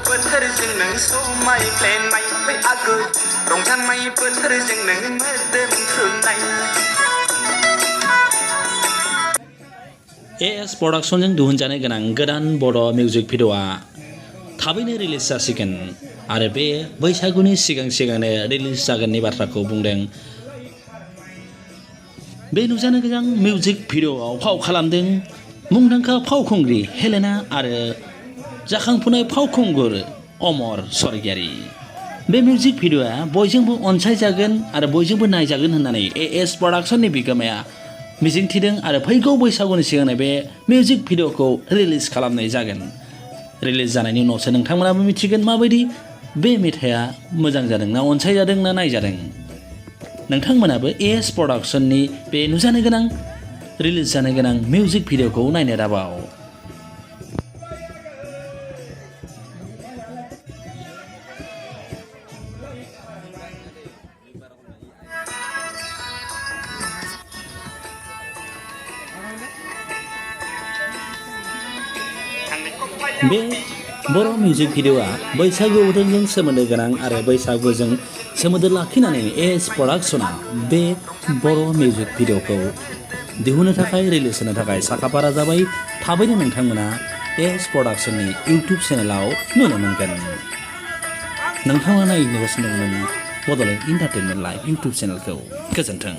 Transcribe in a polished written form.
เปิดเธอจึงหนังสู้ไม่เพลนไม่ไปอากูตรงทางไม่เปิดเธอจึงหนังเมื่อเดิมทุนใน AS Production जों दिहुनजानाय गोनां गोदान बर' मिउजिक भिडिअ'आ थाबैनो रिलिज जासिगोन आरो बे बैसागुनि सिगांनो रिलिज जागोननि बाथ्राखौ बुंदों। बे नुजानो गोनां मिउजिक भिडिअ'आव फाव खालामदों मुंदांखा फावखुंग्रि हेलेना आरो जाखांफुनाय फावखुंगुर अमर स्वर्गियारी। बे मिउजिक भिडिअ'आ बयजोंबो अनसायजागोन आरो बयजोंबो नायजागोन होननानै AS Productionनि बिगोमाया मिजिंथिदों आरो फैगौ बैसागुनि सिगांनो बे मिउजिक भिडिअ'खौ रिलिज खालामनाय जागोन। रिलिज जानायनि उनावसो नोंथांमोनाबो मिथिगोन माबायदि बे मेथाइआ मोजां जादोंना अनसायजादों ना नायजादों। नोंथांमोनाबो AS Productionनि बे नुजानो गोनां रिलिज जानो गोनां मिउजिक भिडिअ'खौ नायनो दाबाव। बे बर' मिउजिक भिडिअ'आ बैसागु बोथोरजों सोमोन्दो गोनां आरो बैसागुजों सोमोन्दो लाखिनानै AS Productionआ बे बर' मिउजिक भिडिअ'खौ दिहुननो थाखाय रिलिज होनो थाखाय साखाफारा जाबाय। थाबैनो नोंथांमोना AS Productionनि इउटुब चेनेलाव नुनो मोनगोन। नोंथाङा नायगासिनो दंमोन बड'लेण्ड एन्टारटेनमेन्ट लाइभ इउटुब चेनेलखौ। गोजोन्थों।